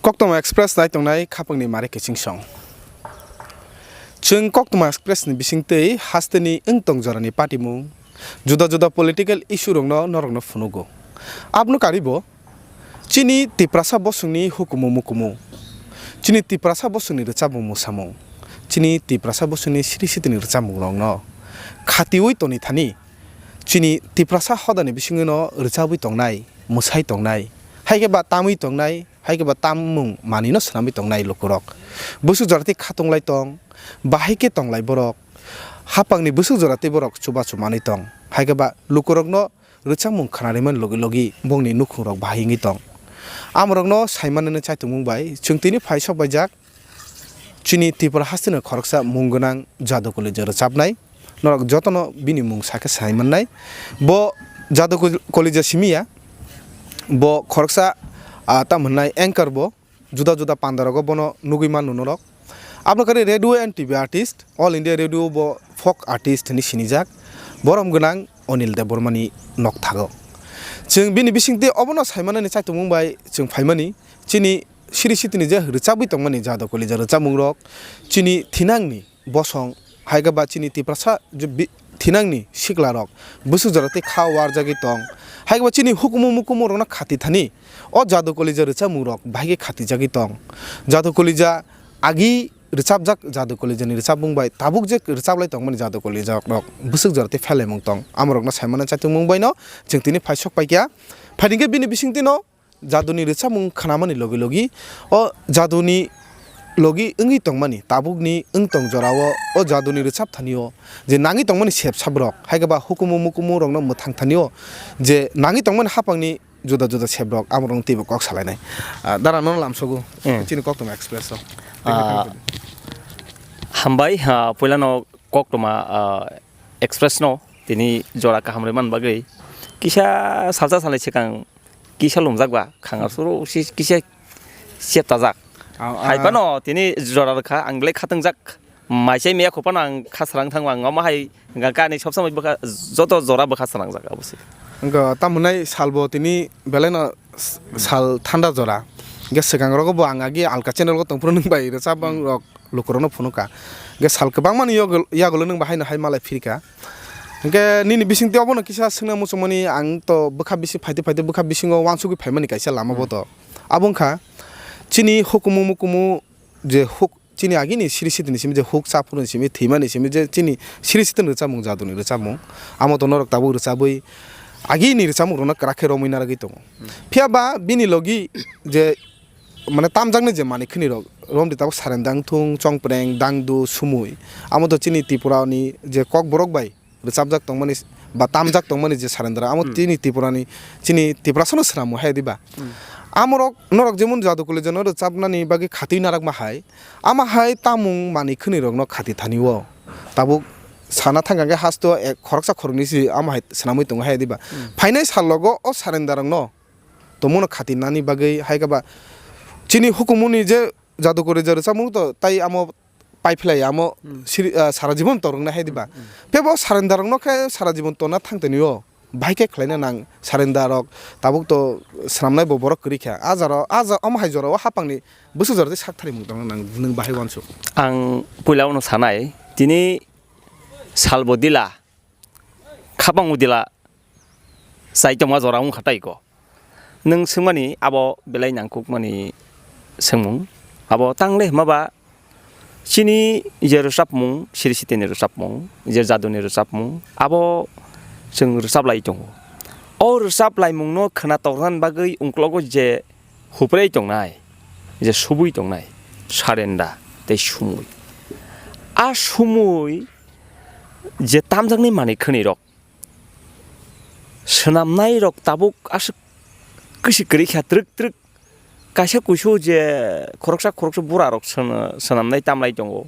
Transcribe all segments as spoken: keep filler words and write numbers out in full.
Koktwma Express nai tongnai khapangni mare kiching song. Chwng Koktwma Express ni bisingtwi hasteni wng tong jorani patimung, juda juda political issue rokno norokno phunugo. Aboni karibo chini Tiprasa bosongni hukumu mukumu, chini Tiprasa bosongni rwchapmung mwsamung, chini Tiprasa bosongni siri sitini rwchapmung rokno khatiwi toni thani chini Tiprasa hodani bisingwino rwchabwi tongnai, mwsai tongnai, hai khe ba tamwi tongnai, hai khe ba tammung manwino swnamwi tongnai lukurok. Bwswk jora tei khatung lai tong, bahai khe tong lai borok, hapangni bwswk jora tei borok chubachu manwi tong, hai khe ba lukurokno rwchapmung khwnarwimani logi logi bongni nukhungrok bahai wngwi tong. Amorokno saimanani chaitungmung bai chwng tini phai sok baijak. Chini Tripura hasteni khoroksa mung gwnang Jadu Kolija rwchapnai. Norok jotono bini mung sakhe sai mannai. Bo Jadu Kol-, Kolija simi ya. Bo khoroksa, ah, tamo hwnai anchor bo. Juda juda pandarogo bono nugwi mano norok. Aboni kari radio and T V artist, All India Radio bo folk artist hinwi sinijak. Borom gwnang Anil Debbarmani nokthago. Chwng bini bisingtwi obono saimanani chaitungmung bai chwng phaimani. Chini siri sitini je rwchabwi tongmani Jadu Kolija rwchapmungrok, chini thinangni bosong, hai khe ba chini Tiprasa je bi-, thinangni siklarok bwswk jora tei kha warjagwi tong, hai khe ba chini hukumu mukumu rokno khati thani o Jadu Kolija rwchapmungrok bahai khe khatijagwi tong. Jadu Kolija agi rwchapjak Jadu Kolijani rwchapmung bai tabuk je rwchaplai tongmani Jadu Kolija rok bwswk jora tei phelaimung tong, amorokno saimano chaitungmung baino chwng tini phai sok paikha. Phaidi khe bini bisingtwino Jaduni rwchapmung khnamani logi logi o Jaduni logi wngwi tongmani tabukni wng tong jorao o Jaduni rwchap thanio je nangwi tongmani sep sabrok hai khe ba hukumu mukumu rokno mwthang thanio je nangwi tongmani hapangni juda juda sebrok amorokno teibo kok salainai. Ah, dara nono lamsogo. Mm. Chini Koktwma Express o. Ah, hambai, ah, puilano Koktwma, ah, Express no tini jora kaham rwmani bagwi kisa salsa salnwi swkang kisa lumjak ba khanga suru si kisa cheptajak. Ah, ah. Hai phano tini jora rwkha ang belai khatungjak. Mai chai miya khopano ang kha srang thangma ang omo hai hwnkha khe ani sob somoi bwkha joto jora bwkha srangjak abo se. Wngkha tamo hwnai salbo tini belai no s-, sal thanda jora. Hwnkhe swkang rogo bo ang agi alka channel o tongphuru nwng bai rwchapmung rok lukurokno phunukha. Hwnkhe sal kwbangmani yogol-, yagulo nwng bo haino hai malai phirikha. Hwnkhe nini bisingtwi obono kisa swngna muchungmani ang to bwkha bising phaite phaite bwkha bisingo uansugwi phaimani kaisa lama bo to. Abo wngkha chini hukumu mukumu je huk chini agini siri sitini simi je huk chaphuruni simi thwimani simi je chini siri sitini rwchapmung Jaduni rwchapmung amo to norok tabuk rwchabwi agini rwchapmung rokno kwrak khe romwi narwgwi tongo. Phiya ba bini logi je mane tamjaknai je manwi khwnirok romdi tabuk Sarendang thung Chongpreng Dangdu Sumui amo to chini Tripura ni je kokborok bai rwchapjak tongmani ba tamjak tongmani je Sarendra amo tini Tripura ni chini Tiprasa no swnamwi hai diba. Amorok norok jemon Jadu Kolija no rwchapnani bagwi khatwi narakma hai ama hai tamung manwi khwnirokno khati thani o tabuk sana thangkha khe hasto ek khoroksa khoroknwi se ama hai swnamwi tongo hai diba. Phainai sal logo o Sarendra rokno tongmano khati nani bagwi hai khe ba chini hukumuni je Jadu Kolija rwchapmung to tai amo paiphlai amo siri, ah, sara jibon toroknai hai diba. Phiya bo Sarendra rokno khe sara jibon tonna thang toni o bahai khe khlaina nang Sarendra rok tabuk to swnamnai bo borok kwrwi kha. A jora o, a ja-, omo hai jora o hapangni bwswk jora tei sak tharimung tongna nang nwng bahai uansuk. Ang puila uano sanai tini salbo dila khapang udila chai tongma jora wngkha tai ko. Nwng swngmani abo belai nangkukmani swngmung. Abo tangle hwnba ba chini je rwchapmung, siri sitini rwchapmung, je jaduni rwchapmung, abo chwng rwchaplai tongo. O rwchaplaimungno khwna tornani bagwi ungklogo je huprei tongnai, je subui tongnai, Sarendra tei Sumui. A Sumui je tamjaknai manwi khwnirok, swnamnairok tabuk aswk kwswi kwrwi kha twrwk twrwk kaisa kuisu je khoroksa khoroksa burarok swn-, swnamnai tamlai tongo.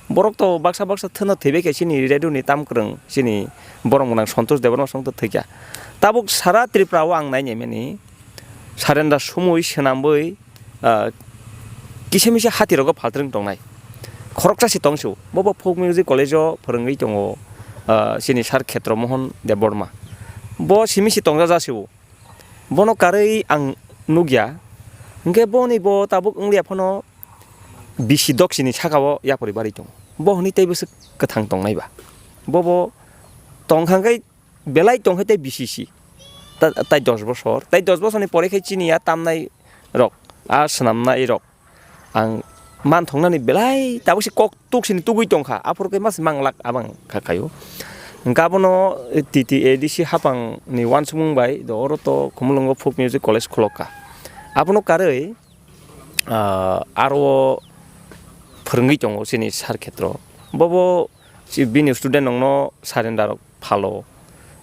Borok to baksa baksa thwno thwibai khe chini radio ni tam kwrwng chini borom gwnang Santosh Debbarma song to thwikha. Tabuk sara Tripura o ang nai naimani Sarendra Sumui swnamwi, ah, kisa misa hati rogo phaltrwng tongnai. Khoroksa se tong se bo, bo folk music college o phwrwngwi tongo, ah, chini sir Khetra Mohan Debbarma. Bo simi se tongjaja se o. Bono karwi ang nukya, Hwnkhe boni bo tabuk wngya phano bisi doksini saka o yapri barwi tongo. Bo hwnwi tei bwswk kwthang tongnai ba. Bo bo tongkha hwnkhe belai tongkhe tei bisi si. Ta-, tai dos bosor. Tai dos bosorni pore khe chini a tamnai rok, a swnamnai rok. Ang manthoknani belai tabuk se kok tuk sini tugui tongkha, aphuru khe mas manglak abang kha khaio. Hwnkhe abono T T A D C hapang ni uansukmung bai do oro to Khumulwngo Folk Music College khulok kha. Abono karwi, ah, aro phwrwngwi tongo chini sir khetro. Bobo si-, bini student rokno surrender rok phalo,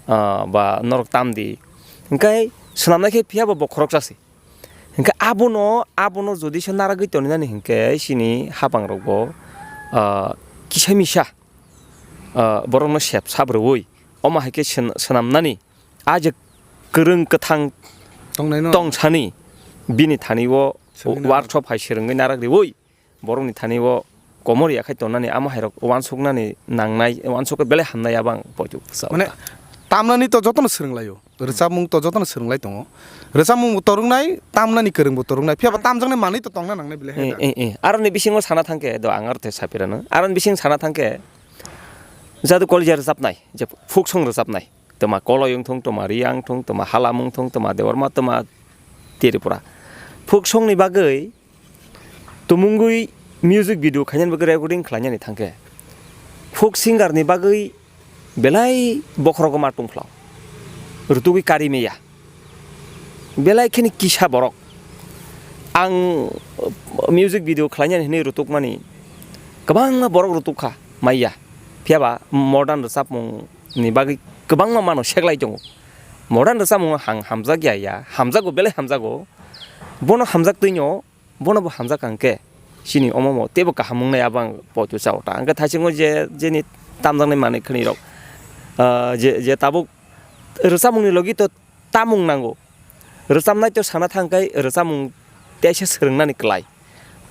ah, ba norok tamdi. Hwnkhe swnamnai khe phiya bo bokhorok chasi. Hwnkhe abono, abono jodi se naragwi toninani hwnkhe chini hapangrokbo, ah, kisa misa, ah, borokno sep sap rwui omo hai khe swn-, swnamnani a je kwrwng kwthang Tongnaino. Tongsani bini thani o Swrwngwi narwk. Workshop hai swrwngwi narak rwui borokni thani o komor ya khai tongnani amo hairok uansuknani nangnai, uansuk khe belai hamnai abang poito bwsa Mane, wngkha. Tamnani to jotono swrwnglaio. Rwchapmung to jotono swrwnglai tongo. Rwchapmung bo toroknai, tamnani kwrwng bo toroknai. Phiya ba tamjaknai manwi to tongna nangnai belai hai Eh, da. Eh, eh. Aroni bisingo sana thangkhe do ang aro tei sapirano. Aroni bising sana thangkhe jadu kol je rwchapnai, je folk song rwchapnai. Toma Koloi wng thung, toma Reang thung, toma Halam wng thung, toma Debbarma, toma Tripura. Folk song ni bagwi tumungwi music video khainani bagwi recording khlainani thangkhe folk singer ni bagwi belai bokhorogo ma tongphlau. Rutugwi kari meya. Belai kheno kisa borok. Ang music video khlainani hinwi rutukmani kwbangma borok rutuk kha maya. Phiya ba modern rwchapmung ni bagwi kwbangma mano seglai tongo. Modern rwchapmung ang hamjak ya, ya, hamjago, belai hamjago. Bono hamjak twino, bono bo hamjak ang khe, chini omo mo teibo kaham wngnai abo ang poito chao ta. Ang khe thaisingo je, jeni tamjaknai manwi khwnwi rok, ah, je, je tabuk rwchapmung ni logi to tamung nango. Rwchapnai to sana thang khe rwchapmung teisa swrwngnani kwlai.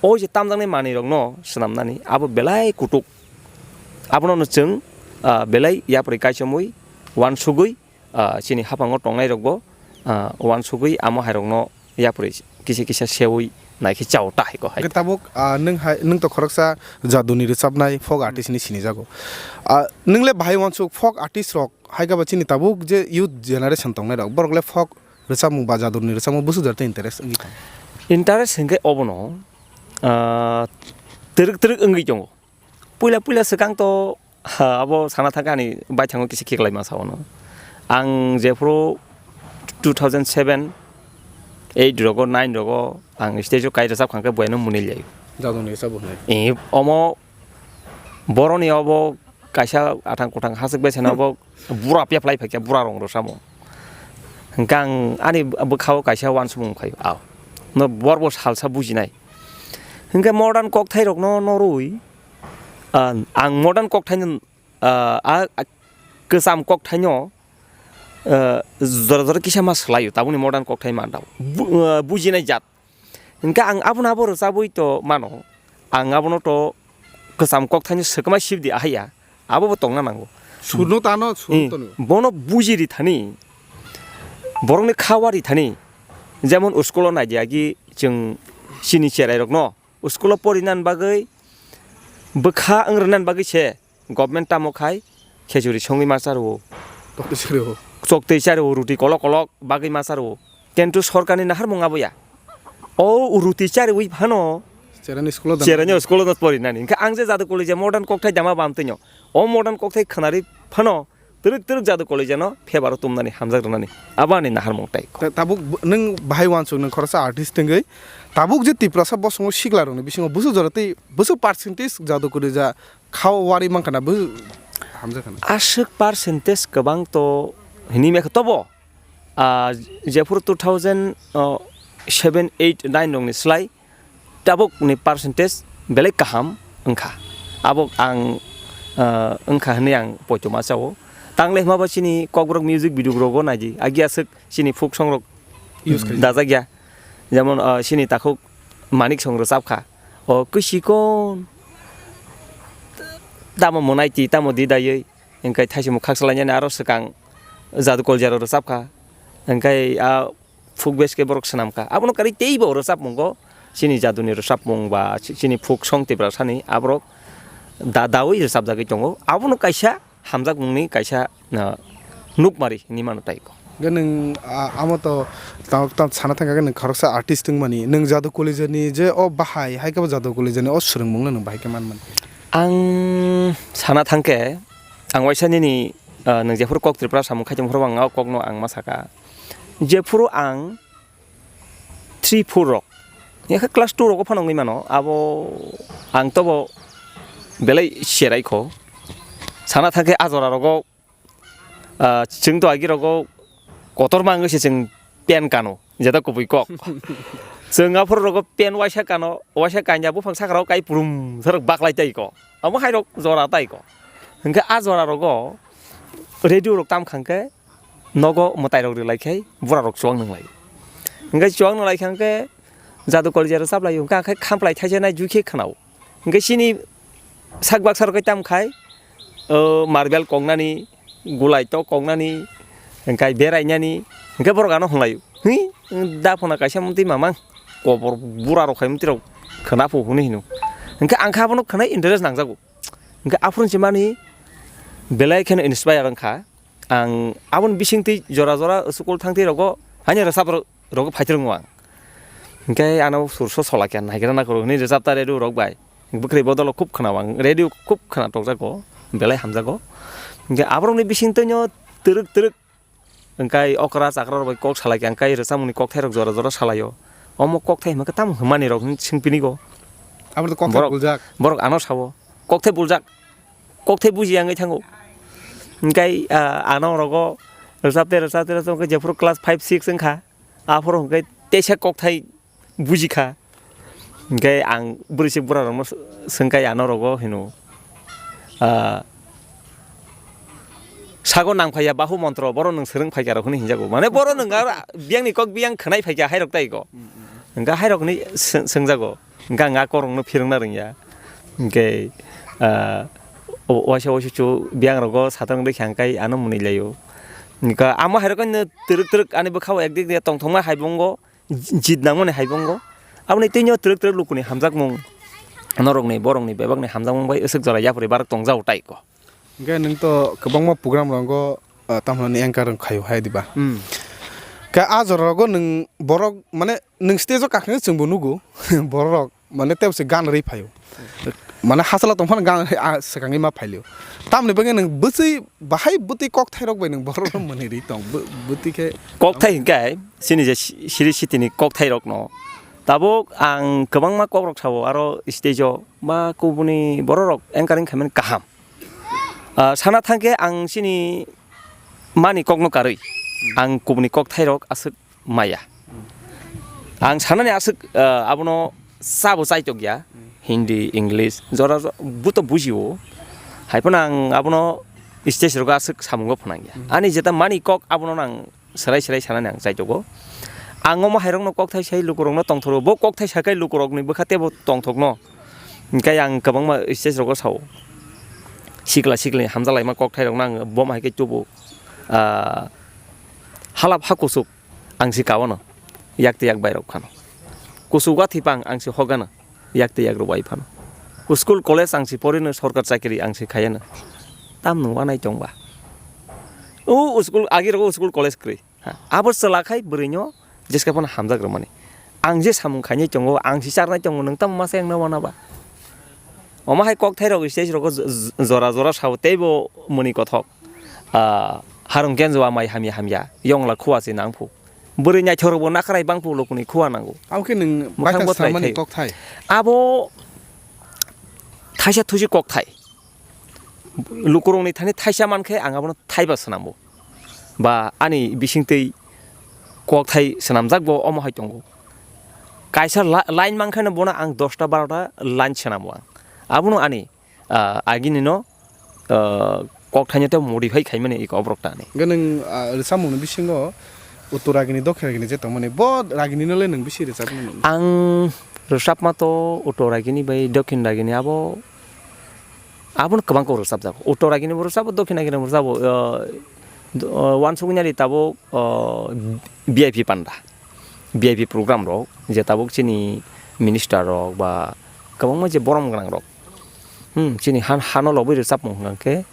O je tamjaknai manwi rokno swnamnani abo belai kutuk. Abono no chwng, ah, belai yapri kaichomwi, uansugwi, ah, chini haphango tongnai rokbo, ah, uansugwi amo hai rokno yapri kisa kisa seui naikhe chao ta hai ko hai. Hwnkhe tabuk, ah, nwng hai, nwng to khoroksa jaduni rwchapnai folk artist hinwi sinijago. Ah, nwng le bahai uansuk folk artist rok hai khe ba chini tabuk je youth generation tongnai rok, borok le folk rwchapmung ba jaduni rwchapmung bwswk jar tei interest wngwi tong? Interest hwnkhe obono, ah, twrwk twrwk wngwi tongo. Puila puila swkang to, ha, abo sana thangkhe ani baithango kisa khiklai masa ono. Ang jephuru two thousand seven, eight rogo, nine rogo ang stage o kai rwchap kha khe boyano mwnwi liyaio. Jaduni rwchapmung hwnwi. Eh, omo boroni obo kaisa athang kuthang hasik bai sana obo bura pia phlai phaikya bura rong rwchapmung. Hwnkhe ang ani bwkhao kaisa uansukmung khaio. Ao. No borbo salsa bujinai. Hwnkhe modern kokthai rokno norwi, ah, ang modern kokthaino, ah, a, a, kwcham kokthaino, ah, jora jora kisa ma swlaio, tabukni modern kokthai ma dao. Bu-, ah, bujinai jat. Hwnkhe ang abono abo rwchabwi to mano. Ang abono to kwcham kokthaino swkma sibdi ahaiya. Abo bo tongna nango. Surno tano, surno Hmm. Tano. Bono bujiri thani. Borokni khawa ri thani. Jemon school o naidi agi chwng chini cherai rokno. School o porinani bagwi, bwkha wng rwnani bagwi se government tamo khai khechuri songwi ma cha rwo. Tokti chari o. Choktwi cha rwo, ruti kolok kolok bagwi ma cha rwo. Kintu sorkarni naharmung abo ya. O ruti cha rwi phano Cherani school o dan- cherani school o porinani. Hwnkhe ang je jadu college modern kokthai dama bam twino. O modern kokthai khwnari phano twrwk twrwk jadu college no febaro tumnani hamjak rwnani abo ani naharmung tai. Ta-, tabuk bo-, nwng bahai uansuk nwng khoroksa artist wngwi tabuk je Tiprasa bosongo sikla rokni bisingo bwswk jora tei bwswk percentage jadu college kha o wari mankha na bwswk hamjak khana. Aswk percentage kwbang to hinwi mekha tobo, ah, jephuru two thousand seven, eight, nine rokni slai tabukni percentage belai kaham wngkha. Abo ang, ah, wngkha hwnwi ang poito ma chao. Tangle hwnba chini Kokborok music video rogo naidi. Agi aswk chini folk song rok Use khaijak. Dajak ya. Jemon, ah, chini takhuk Manik song rwchap kha. O kwsikon tamo mwnaiti tamo didaiwi. Hwnkhe thaisimo khaksa lainani aro swkang Jadu Koljaro rwchap kha. Hwnkhe a folk base khe borok swnamkha. Abono karwi teibo rwchapmungo chini jaduni rwchapmung ba chi-, chini folk song Tiprasani aborok da-, dawi rwchapjagwi tongo. Abono kaisa hamjakmungni kaisa, ah, nukmari hinwi mano tei ko. Hwnkhe nwng, ah, amo to tam, tam sana thangkha khe nwng khoroksa artist wngmani. Nwng Jadu College ni je o bahai, hai khe bo Jadu College ni o swrwngmungno nwng bahai khe manmani. Ang sana thangkhe, ang waisa nini, ah, nwng jephuru kok Tripura samung khaitong phuru ang o kokno ang ma saka. Jephuru ang three, four rok, yakhe class two rogo phano wngwi mano, abo ang tobo belai serai kho. Sana thangkhe a jora rogo, ah, chwng to agi rogo kotor ma wngwi se chwng pen kano, jeta kubui kok. Chwng aphuru rogo pen waisa kano, waisa kanya buphang saka rogo kai purum sarok baklai tai ko. Amo hai rok jora tai ko. Hwnkhe a jora rogo radio rok tam khangkhe, nogo mwtai rok rwlai khai bura rok chuwang nwnglai. Hwnkhe chuwang nwnglai kha hwnkhe Jadu College rwchap lai o, hwnkhe ang khai khamplai thaisa nai jui khe khwnao. Hwnkhe chini sak baksa rok khai tam khai, o, marble koknani, gulai tok koknani, hwnkhe berainani, hwnkhe borok ano hwnglai o. Hi, da phano kaisa mtwi mamang, kobor bura rok khai mtwi rok khwna phu hwnwi hino. Hwnkhe ang khe abono khwnai interest nangjago. Hwnkhe aphuru se mani belai kheno inspire wngkha. Ang aboni bisingtwi jora jora school thangtwi rogo haino rwchap ro-, rogo phaitwrwngo ang. Hwnkhe ano sur so sola khe naigra nakhoro hwnwi rwchap ta radio rok bai. Bwkhwrwi bodolo khub khwnao ang, radio khub khwna tokjago, belai hamjago. Hwnkhe aborokni bisingtwino twrwk twrwk wngkai okra chakra rok bai kok salai khe ang kai rwchapmungni kokthai rok jora jora salaio. Omo kokthai hwnba khe tamo hwnmani rok hwnwi swngpini go. Abo to kokthai borok, buljak. Borok ano sao, kokthai buljak, kokthai bujiya wngwi thango. Hwnkhe, ah, ano rogo rwchapte rwchapte rwchapte jephuru class five six wngkha, aphuru hwnkhe teisa kokthai bujikha. Hwnkhe ang bwrwi se bura rokno swngkha ano rogo hino, ah, sago nang phaiya bahu montro, boro nwng swrwng phaikha rok hwnwi hinjago. Mane boro nwng aro biyangni kok biyang khwnai phaikha hai rok tai go. Hwnkhe hai rok hwnwi sw-, swngjago. Hwnkhe ang a korokno phirwngna rwngya. Hwnkhe, ah, o-, waisa waisa chu biyang rogo satung rwkhe ang kai ano mwnwi laio. Hwnkhe amo hai rokno twrwk twrwk ani bwkhao ekdik de tongthokma hai bo wngo. Jit nangmani hai bo wngo. Aboni twino twrwk twrwk lukuni hamjakmung norokni, borokni, bebakni hamjakmung bai aswk jora yapri barok tongjago tai ko. Hwnkhe nwng to kwbangma program rogo, ah, tamo hwnani anchor wng khaio hai diba? Hmm. Khe a jora rogo nwng borok, mane, nwng stage o kakhe chwngbo nugo, borok rok, mane, tei se gan rwi phaio. Mane, hachalo tong phano gan rwi, ah, swkangwi ma phailio. Tamoni bagwi nwng bwswi bahai bwtwi kokthai rok bai nwng borok rok mwnwi rwi tong, bw-, bwtwi khe. Kokthai hwnkhe chini je si-, siri sitini kokthai rokno tabuk ang kwbangma kok rok sao, aro stage o ba kubuni borok rok anchoring khaimani kaham. Ah, sana thangkhe ang chini mani kokno karwi ang kubuni kokthai rok aswk maya. Ang sanani aswk, ah, abono sabo chaitok ya, Hindi, English, jora jora buto bujio. Hai phano ang abono stage rogo aswk samungo phnang ya. Ani jeta mani kok abono ang serai serai sanani ang chaitogo. Ang omo hai rokno kokthai sai lukurokno tongthoro. Bo kokthai sakai lukurokni bwkha teibo tongthokno. Hwnkhe ang kwbangma stage rogo sao. Sikla sikli hamjalaima kokthai rokno ang bom hai khe tubu. Ah, halap ha kusuk. Ang si kaono, yak tei yak bai rok phano. Kuchuk wathwi pang ang si hogano, yak tei yak rok bai phano. School college ang si porino, sorkar chakri ang si khayano. Tamno wanai tongba. O school, agi rogo school college kwrwi. Ha, abo chwla khai bwrwino jeska phano hamjak rwmani. Ang je samung khainai tongo, ang si charnai tongo, nwng tamo masa yang na wana ba? Omo hai kokthai rok stage rogo j-, j-, jora jora sao teibo mwnwi kothok. Ah, harung kenjua mai hamya hamya, yongla khua se nang phu. Bwrwi naithok rokbo nakharai bang phu, lukuni khua nango. Abo khe nwng mwkhang baithang bo trai samani thaio. Kokthai. Abo thaisa thusi kokthai. Lukurokni thani thaisa mankhe ang abono thaiba swnambo. Ba ani bisingtwi kokthai swnamjakbo omo hai tongo. Kaisa la-, line mankheno bono ang dosta barota line swnamo ang. Abono ani, ah, agini no, ah, kokthaino tei modify khaimani iko oborok tani. Hwnkhe nwng, ah, rwchapmungni bisingo uttor ragini, dokhin ragini je tongmani, bo ragini no le nwng bisi rwchapmani? Ang rwchapma to uttor ragini bai dokhin ragini abo, abono kwbang kok rwchapjago. Uttor ragini bo rwchabo, dokhin ragini bo rwchabo, ah, d-, ah, uansuknani tabuk, ah, V I P panda. V I P program rok, je tabuk chini minister rok ba kwbangma je borom gwnang rok, hmm, chini han, hano lobwi rwchapmung hwnkha khe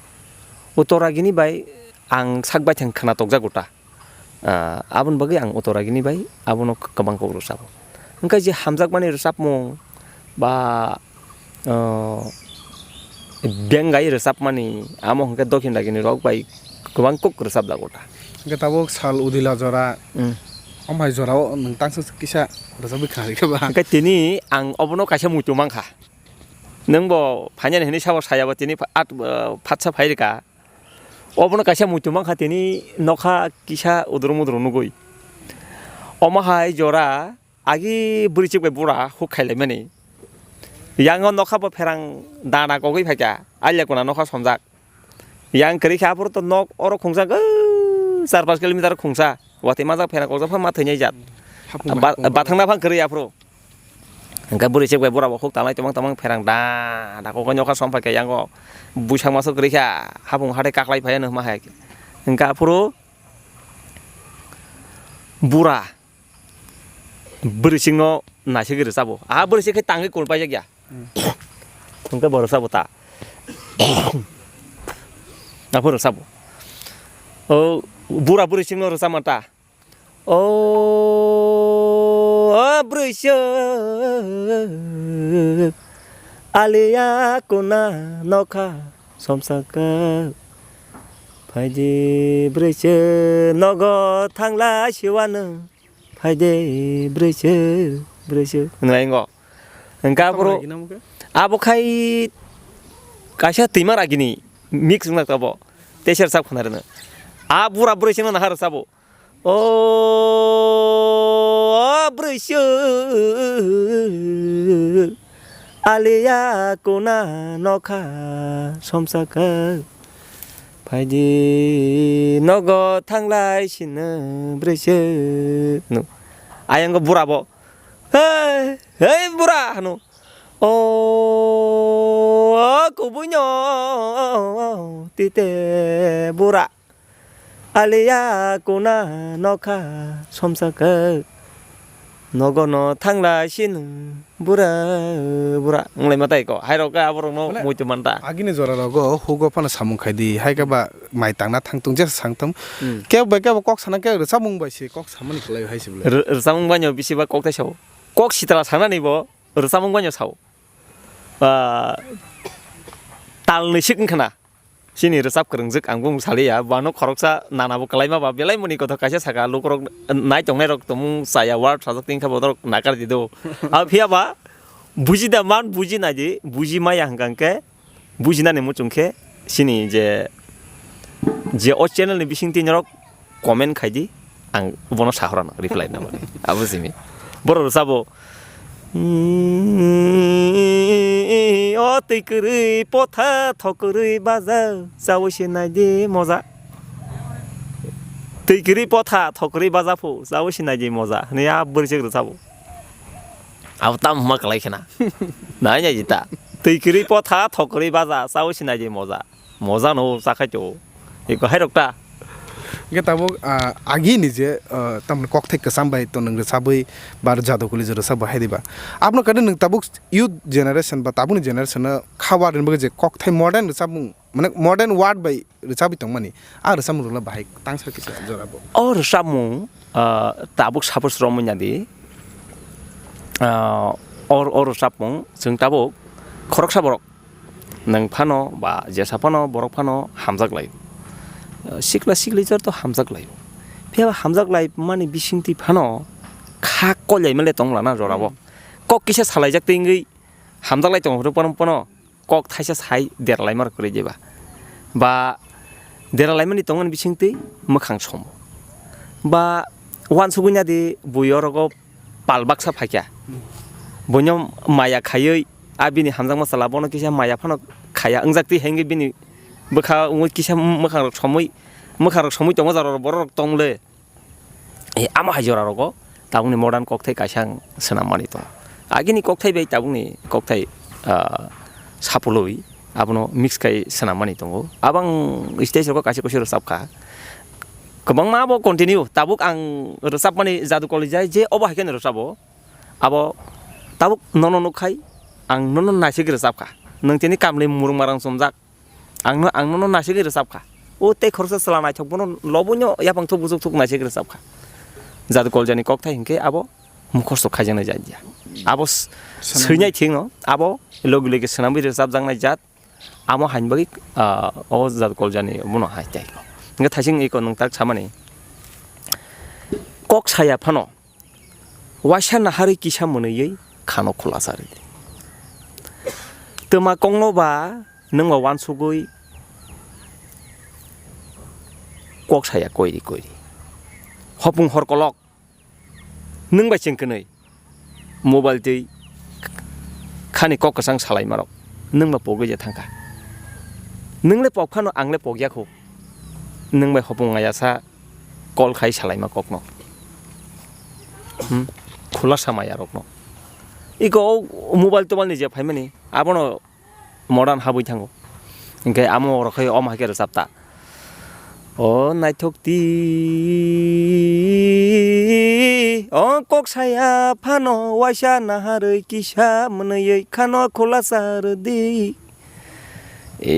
Uttaragini bai ang sak baithang khwna tokjago ta. Ah, aboni bagwi ang Uttaragini bai abono kwbang kok rwchabo. Hwnkhe je hamjakmani rwchapmung ba, ah, bengai rwchapmani, amo hwnkhe Dokhin ragini rok bai kwbang kok rwchapjago ta. Hwnkhe tabuk sal udila jora, hmm, omo hai jorao nwng tangsa kisa rwchapwi kha rikha ba? Hwnkhe tini ang obono kaisa muitu mankha. Nwng bo phainani hwnwi sabo sayaba tini pha-, at, ah, phatsa phai rikha. Obono kaisa muitu mankha tini nokha kisa uduru muduru nugui. Omo hai jora agi bwrwi chik bai bura huk khailaimani. Yango nokha bo pherang dana kogwi phaikha, alia kuna nokha somjak. Yang kwrwi khe aphuru to nok oro khungsa, gw, char panch kilometer khungsa. Watwi majak pherang kokjak pha ma thwinai jat. Hapung ba-, hapung. Bathang naphang kwrwi aphuru. Hwnkhe bwrwi chek bai bura bo khuk talai tongmang tongmang pherang da, da kok nokha som phaikha yango. Buisang maso kwrwi kha, hapung hathai kaklai phai ano hwnma hai. Hwnkhe aphuru bura bwrwi chikno naisingwi rwchabo. A bwrwi chik khe tangwi kul paijak ya. Hmm. Hwnkhe bo rwchabo ta. Aphuru rwchabo. O bura bwrwi chikno rwchama ta. O, o bwrwisuk, aliya kuna nokha somsaka. Phaidi bwrwisuk nogo thangla siwano. Phaidi bwrwisuk, bwrwisuk. Nai ngo. Hwnkhe aphuru, abo khai kaisa twima ragini mix wngna tabo. Teser sak khna rwno. A bura bwrwisukno nahar sabo. O, o bwrwisuk, aliya kuna nokha somsaka. Phaidi nogo thanglai sino bwrwisuk. No. Ayang go bura bo. Hei, hei bura hano. O, o kubuino tite bura. Aliya kuna nokha somsaka. Nogono thangla sino bura bura. Wnglaima tai ko. Hairok khe aborokno mane muitu manta. Agini jora rogo hugo phano samung khaidi. Hai khe ba mai tangna thangtung jesa sangtum. Hmm. Kebo bai kebo kok sana khe rwchapmung bai se kok samani khlai hai se bwle. Rw-, rwchapmung baino bisi ba kok tai sao. Kok sitala sanani bo rwchapmung baino sao. Ah, talni sik wngkhana. Chini rwchap kwrwngjwk ang bumung saliya, bano khoroksa nanabo kwlaima ba belai mani kothok kaisa saka, lukurok nai tongnai rok tongmung chaya word sajak tingkha botorok nakar di do. Abo phiya ba buji da man, buji nai di, buji maya hwnkha hwnkhe bujinani muchung khe chini je, je o channel ni bisingtwi norok comment khai di, ang bono sahorano reply na mani. Abo simi. Borok rwchabo. O twi kwrwi potha thok kwrwi baja chawi se nai di moja. Twi kwrwi potha thok kwrwi baja phu chawi se nai di moja. Hwnwi a bwrwi chwk rwchabo. Abo tamo hwnma kwlai khena. Nai nai di ta. Twi kwrwi potha thok kwrwi baja chawi se nai di moja. Moja no chakhai to. Eko hai rok ta. Hingke tabuk, ah, agi ni je, ah, tamni kokthai kwcham bai to nwng rwchabwi ba jadukuli je rwchapbo hai diba. Abono kare nwng tabuk youth generation ba tabukni generation no khabar ni bagwi je kokthai modern rwchapmung, mane modern word bai rwchabwi tongmani. A rwchapmung rwla bahai tangsa kisa jora bo. O rwchapmung, ah, tabuk suppose romwi nadi, ah, or, o rwchapmung chwng tabuk khoroksa borok nwng phano ba jesa phano borok phano hamjak lai, sikla sikli jor to hamjak lai, phiya ba hamjak lai mani bisingtwi phano kha kolai male tong lana jora bo. Hmm. Kok kisa salaijak tei wngwi hamjak lai tongo phano phano kok thaisa sai deralai mar kwrwi diba ba deralai mani tongmani bisingtwi mwkhang somo ba wansugwi nadi bui orogo pal baksa phaikha. Buino maya khaiwi a bini hamjakma chwla bono kisa maya phano khaya wngjaktwi hengwi bini bwkha wngwi kisa mwkhang rok somwi, mwkhang rok somwi tongo jora rok borok rok tong le. E, amo hai jora rogo tabukni modern kokthai kaisa ang swnam mani tongo. Agini kokthai bai tabukni kokthai, ah, sapulwi abono mix khai swnam mani tongo. Abang stage rogo kaisa kusu rwchap kha. Kwbangma abo continue, tabuk ang rwchapmani Jadu Koljai je obo hai kheno rwchabo, abo tabuk nono nukkhai, ang nono naisik rwchapkha. Nwng tini kamli murung marang chumjak, ang no, ang nono naisik rwchapkha. O tei khoroksa chwla naithok bono lobo no yapang thuk buchuk thuk naisik rwchapkha. Jadu Koljani kokthai hinkhe abo mukhosto khaijaknai jat ya. Abo s-, Swnamwi. Swinai thikno, abo logi logi swnamwi rwchapjaknai jat. Amo hain bagwi, ah, o Jadu Koljani bono hai tei. Hingke thaising iko nwng tak samani. Kok saya phano, waisa naharwi kisa mwnwiwi khano khulasa rwdi. Twma kokno ba nwng ba wansugwi kok saya koiri koiri. Hopung hor kolok. Nwng bai chwng kwnwi mobile twi khani kok kwchang salaimarok nwng ba pogwi je thangkha. Nwng le pok phano ang le pokya kho. Nwng bai hopung ayasa call khai salaima kokno. Hmm? Khulasa mayarokno. Iko o mobile tobal ni je phaimani abono modern habwi thango. Hinkhe amo rok khai om hai khe rwchap ta. O naithok ti, o kok saya phano waisa naharwi kisa mwnwiwi khano khulasa rwdi. E,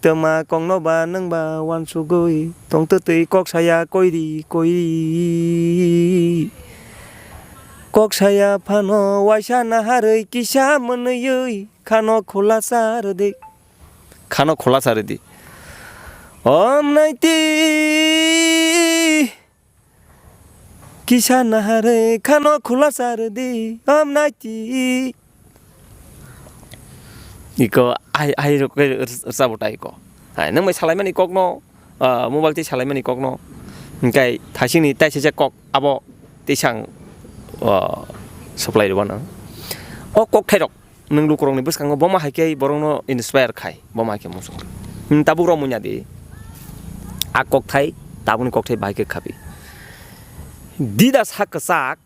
twma kokno ba nwng ba wansugwi tongtwtwi kok saya koiri koiri. Kok saya phano waisa naharwi kisa mwnwiwi khano khulasa rwdi. Khano khulasa rwdi. Om naiti kisa naharwi khano khulasa rwdi. Om naiti. Iko ai, ai rok ke rwchabo ta iko. Hai, nwng bai salaimani kokno, ah, mobile tei salaimani kokno. Hinkhe thaisingni taisajak kok abo tisang, ah, supply rwano. O kokthairok nwng lukurokni bwskango boma hai khe borokno inspire khai, boma hai khe muchung. Hmm, tabuk rok munya di. A kokthai, tabukni kokthai bahai khe khabi. Dida sak kwchak,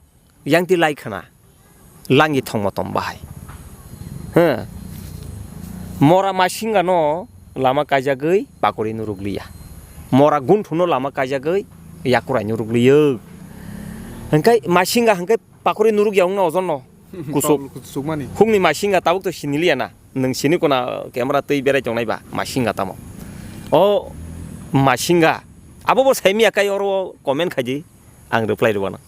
yang ti lai khna, langi thongmo tom bahai. He. Mora masinga no lama kaijagwi pakori nuruk liya. Mora gunthu no lama kaijagwi yakurai nuruk liyo. Hingkai masinga hingkai pakori nuruk ya wngna ojon no. Kusuk. Kusuk mani. Hukni masinga tabuk to sini liya na. Nwng sini kuna camera twi berai tongnai ba masinga tamo. O masinga. Abo bo saimiya kai oro comment khaidi. Ang reply rwano.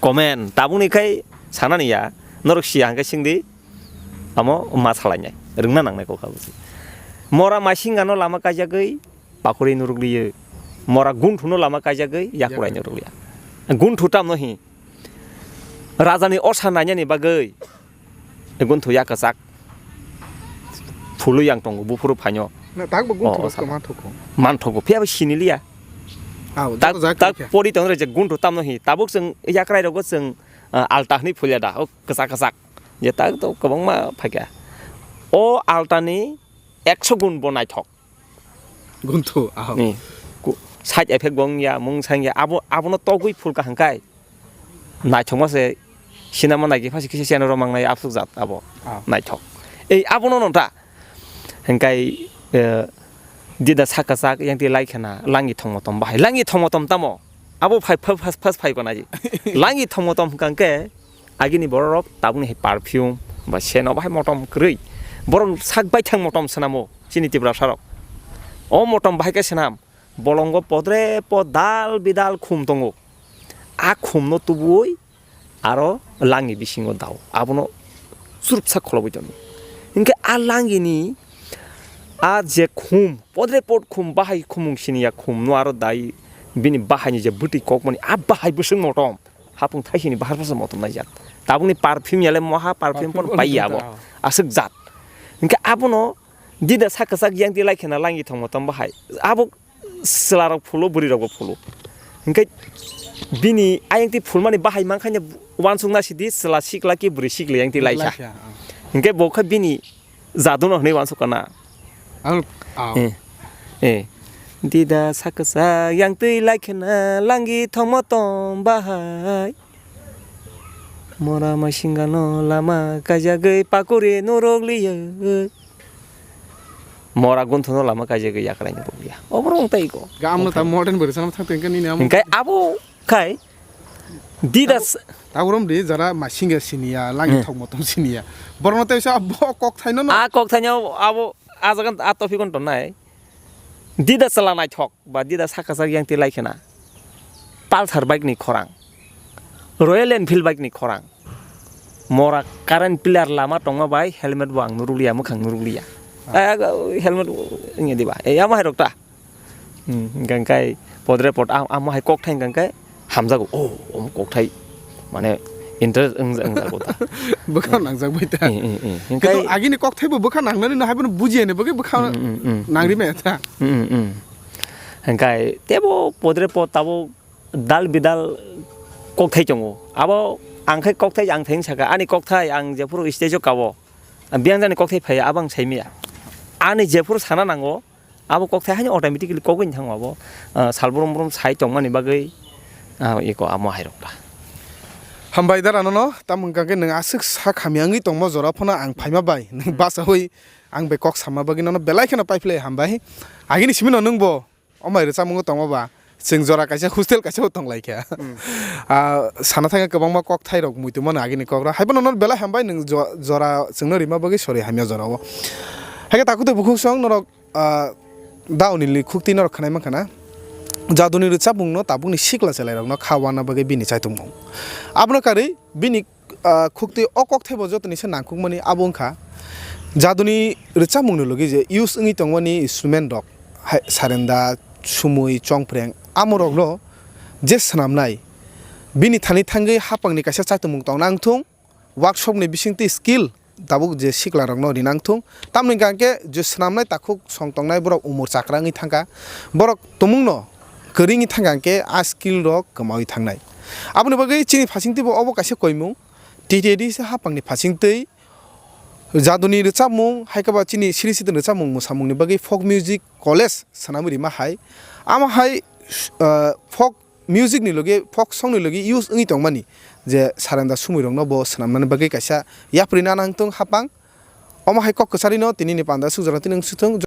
Comment, tabukni khai sanani ya, norok siya hwnkhe singdi, amo ma salainai, rwngna nangnai kok abo se. Mora maisingano lama kaijagwi pakhorwi norok liyo, mora gunthuno lama kaijagwi yakurai norok liya. Gunthu tamno hi, rajani osa nainani bagwi, Gunthuk ya kwchak. Phulwi yang tongo, buphuru phaino. Na, tak bo o, gunthuk o, rok sana. Manthogo. Manthogo, phiya bo siniliya. Aw, tak, joto jagwi tak khe. Pori tong re je gunthuk tamno hi. Tabuk chwng yakrai rogo chwng, ah, alta hwnwi phulya da. O kwchak kwchak. Je tak to kwbangma phaikha. O altani ekso gun bo naithok. Gunthuk, aho. Ni, ku-, side effect bo wngya, mung sangya, abo, abono togwi phulka hwnkhai. Naithokma se, sinama naikhe phasi kisa channel rok mangnai absuk jat abo. Ah. Naithok. Ei, abono nonta. Hwnkhai, eh, dida saka sak, yang ti lai khena, langi thongmo tom bahai. Langi thongmo tom tamo? Abo phai, phai, phas, phas phai kona ji. Langi thongmo tom hwnkha hwnkhe, Agini bororok tabukni hai perfume ba seno bahai motom kwrwi. Borok sak baithang motom swnamo chini Tiprasa rok. O motom bahai khe swnam, bolongo podre pod dal bidal khum tongo. A khumno tubuwi aro langi bisingo dao. Abono churupsa kholobwi tongo. Hinkhe a langini a je khum, podre pod khum bahai khumung siniya khumno aro dai bini bahaini je bwtwi kokmani a bahai bwswk motom. Hapung thaisini bahar bwsa motom naijak. Tabukni perfume yale moha perfume pono perfume paiya abo. Aswk jat. Hinkhe abono dida sak kwchak yang ti lai khena langi thongmo tom bahai. Abo chwla rok phulo, bwrwi rok bo phulo. Hinkhe bini ayang ti phulmani bahai mankhaino uansuk nasidi chwla sikla ki bwrwi sikla yang ti lai kha. Lai kha, ah. Hinkhe bo khe bini Jadu no hwnwi uansuk kana. Ang, ah. Eh, eh. Dida saksa yang twi lai khena langi thongmo tom bahai. Mora maisingano lama kaijagwi pakuri norok liyo. Mora gunthono lama kaijagwi yakraino rwliya. Oborok wng tei ko. Ga amno ta modern bo rwchapna thang tongkha nini amo. Hingkai abo khai Didas. Taburom di jara masingya siniya, langi Hmm. thok motom siniya. Borokno tei sa bo kok thaino no. A kok thaino abo a jaga a topic on tonai. Didas chwla naithok ba Didas sakajak yang tei lai khena. Pulsar bike ni khorang. Royal Enfield bike ni khorang. Mora current pillar lama tongma bai helmet bo ang nurukliya, mwkhang nurukliya. Ah. Eh, helmet wngya diba? Eh, amo hai rok ta. Hmm, hingkha hingkai podre pod, am-, amo hai kok thai hingkha hingkai hamjago. Oh, omo kok thai. Mane interest wng-, wngjago ta. Bwkha nangjak bai ta. Eh, eh, eh. Hingkha Hingkai agini kok thai bo bwkha nangnani no hai bono bujiya ni bagwi bwkha Hmm, hmm, hmm. nangri maya ta. Hmm, hmm, hmm. Hingkai tebo podre pod tabo dal bidal kokthai tongo. Abo ang khai kokthai ang thai saka, ani kokthai ang jephuru stage o kao, ang biyang jani kokthai phaiya, abo ang saimaya. Ani jephuru sana nango, abo kokthai haino automatically kogwi thango abo, ah, sal brum brum sai tongmani bagwi, ah, iko amo hai rok ta. Hambai dara nono, tamo hwnkha khe nwng aswk sak hamya wngwi tongma jora phano ang phaima bai, nwng bachaui ang bai kok samma bagwi nono belai kheno paiphlai hambai. Agini simi no nwng bo, O mai rwchapmung tongma ba, chwng jora kaisa hostel kaisa bo tong lai kha. Hmm. Ah, sana thangkhe kwbangma kok thai rok muitu mano agini kok rok. Haibo nono belai hambai nwng jo-, jora chwngno rima bagwi sorry hamya jora o. Haikhe takhuk tei bukhuk song norok, ah, dauni li khukti norok khnai mankha na. Jaduni rwchapmung no tabukni sikla chwlai rokno kha wana bagwi bini chaitungmung. Abono karwi bini ah, khuktwi o kokthai bo jotoni se nangkukmani abo wngkha jaduni rwchapmungni logi je use wngwi tongmani instrument rok, hai, sarenda, sumui, chongpreng, amo rokno je swnamnai bini thani thangwi hapangni kaisa chaitongmung tongna wngthung, workshop ni bisingtwi skill tabuk je sikla rokno rina wngthung, tamni hwnkha hwnkhe je swnamnai takhuk song tongnai borok umor chakra wngwi thangkha, borok tumungno kwrwi wngwi thangkha hwnkhe a skill rok kwmawi thangnai. Aboni bagwi chini phasingtwi bo obo kaisa koimung, T T A D se hapangni phasingtwi jaduni rwchapmung, hai khe ba chini siri siton rwchapmung mwsamungni bagwi folk music college swnamwi rima hai. Amo hai, ah, folk music ni logi, folk song ni logi use wngwi tongmani je sarenda sumui rokno bo swnamnani bagwi kaisa yapri nana wngthung hapang. Omo hai kok kwcharino tinini panda sukjak tini wngsuthung.